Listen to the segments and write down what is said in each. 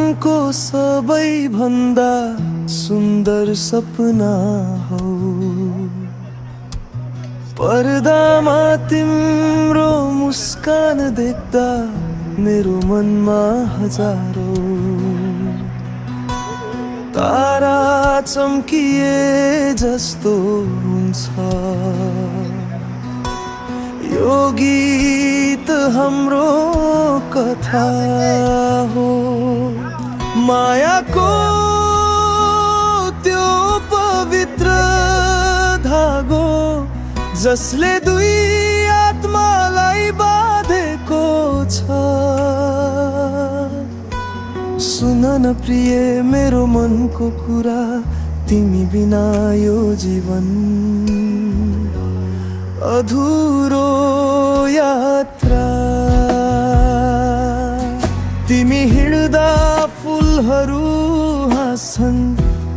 मनको सबैभन्दा सुन्दर सपना हौ। पर्दामा तिम्रो मुस्कान देख्दा मेरो मनमा हजारौं तारा चम्किए जस्तो हुन्छ। यो गीत हाम्रो कथा हो, मायाको त्यो पवित्र धागो जसले दुई आत्मालाई बाँधेको छ। सुन न प्रिय मेरो मनको कुरा, तिमी बिना यो जीवन अधुरो यात्रा। तिमी हिँड्दा फुलहरू हाँस्छन्,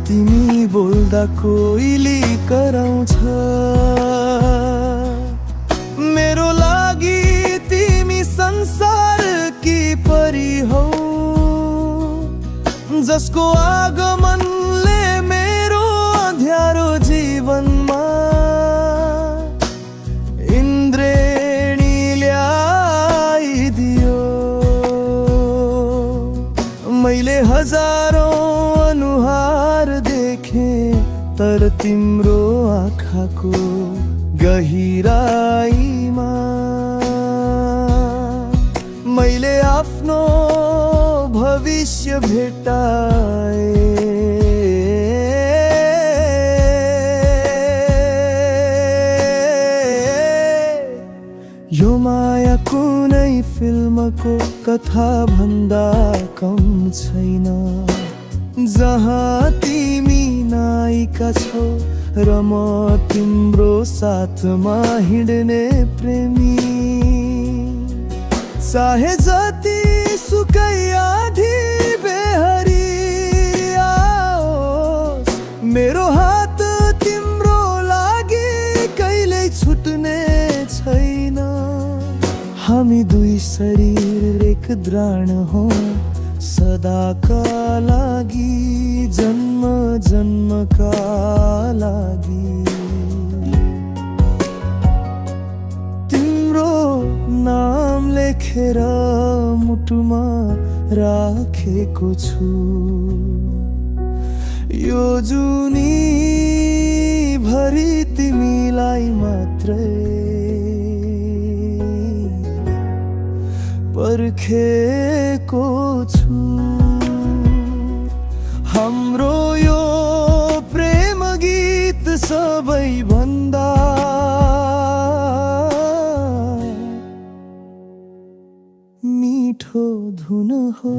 तिमी बोल्दा कोइली कराउँछ। मेरो लागि तिमी संसारकी परी हौ, जसको आगमनले मेरो अँध्यारो जीवनमा इन्द्रेणी ल्याइदियो। मैले हजारौं अनुहार देखेँ, तर तिम्रो आँखाको गहिराईमा मैले आफ्नो भविष्य भेटाए। यो माया कुनै फिल्मको कथा भन्दा कम छैन, जहाँ तिमी नायिका छौ र म तिम्रो साथमा हिँड्ने प्रेमी। चाहे जति सुकै आधी बेहरी आओस्, मेरो हात तिम्रो लागि कहिल्यै छुट्ने छैन। हामी दुई शरीर एक द्राण हौ, सदाका लागि, जन्म जन्मका लागि। तिम्रो नाम लेखेर मुटुमा राखेको छु, यो जुनी भरि तिमीलाई मात्रै पर्खेको छु। हाम्रो यो प्रेम गीत सबैभन्दा मिठो धुन हो।